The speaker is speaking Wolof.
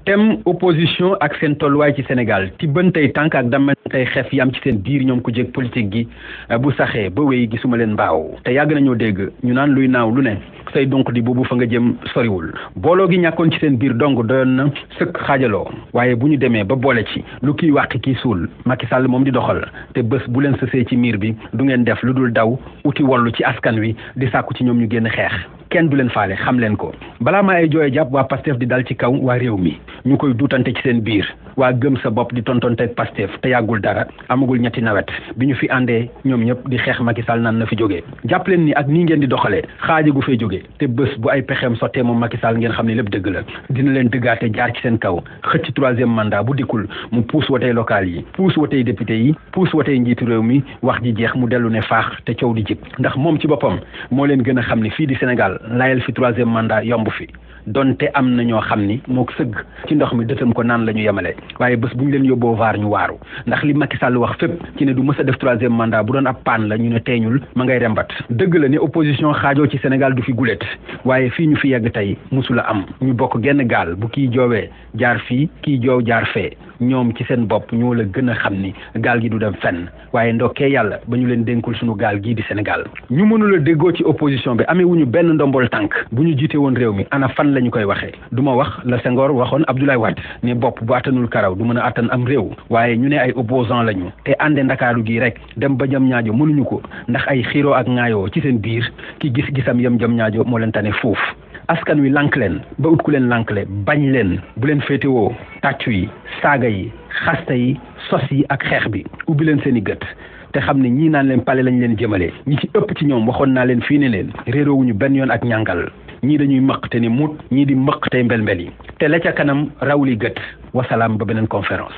thème opposition ak seen tolluwaay ci Sénégal tibbantey tànk ak damantey xef yi am ci seen biir ñoom ku jég politique gi bu saxee ba wéy gisuma leen mbaaw te yàgg nañoo dégg ñu naan luy naaw lu ne say donc di boobu fa nga jëm soriwul booloo gi ñàkkoon ci seen biir dong doyoon na sëkk xaajaloo waaye bu ñu demee ba boole ci lu kii wàqi kii suul Macky Sall moom di doxal te bés bu leen sësee ci miir bi du ngeen def lu dul daw uti wallu ci askan wi di sàkku ci ñoom ñu génn xeex kenn du leen faale xam leen ko balaa ma ay jooye jàpp waa Pastef di dal ci kaw waa réew mi ñu koy duutante ci seen biir waa gëm sa bopp di tontonte Pastef te yàggul dara amagul ñetti nawet bi ñu fi àndee ñoom ñëpp di xeex Macky Sall naan na fi jógee jàpp leen ni ak nii ngeen di doxalee xaaja gu fee jógee te bés bu ay pexeem sottee moom Macky Sall ngeen xam ne lépp dëgg la dina leen dëggaate jaar ci seen kaw xëcc troisième mandat bu dikkul mu puus watey local yi puus watey député yi puus watey njiitu réew mi wax ji jeex mu dellu ne faax te coow di jib ndax moom ci boppam moo leen gën a xam ni fii di Sénégal layel fi troisième mandat yomb fi donte am na ñoo xam ni moo sëgg ci ndox mi dëtam ko naan la ñu yemale waaye bés bu ñu leen yóbboo vaar ñu waaru ndax li Macky Sall wax fépp ci ne du mës a def troisième mandat bu doon ab paan la ñu ne teeñul ma ngay rembat dëgg la ne opposition xaajoo ci Sénégal du fi gulet waaye fii ñu fi yegg tey musula am ñu bokk genn gaal bu kii joowee jaar fii kii joow jaar fee ñoom ci seen bopp ñoo la gën a xam ni gaal gi du dem fenn waaye ndokkee yàlla ba ñu leen dénkul suñu gaal gii di Sénégal ñu mënula déggoo ci opposition bi amee wuñu benn ndombol tànk bu ñu jiite woon réew mi ana fan la ñu koy waxee du ma wax la Senghor waxoon Abdoulaye Wade ne bopp bu attanul karaw du mën a attan am réew waaye ñu ne ay opposant lañu te ànde ndakaaru gi rek dem ba jam ñaajo mënuñu ko ndax ay xiiroo ak ŋaayoo ci seen biir ki gis-gisam yam jam ñaajo moo leen tane foofu askan wi lànk leen ba ut ku leen lànkle bañ leen bu leen féetewoo tàccu yi saaga yi xasta yi sos yi ak xeex bi ubbi leen seen i gët te xam ne ñii naan leen pale lañ leen jëmale ñi ci ëpp ci ñoom waxoon naa leen fii ne leen réeroowuñu benn yoon ak ñàngal ñii dañuy mëq te ni mut ñii di mëq tey mbel-mbel yi te la ca kanam rawli gët wasalaam ba beneen conférence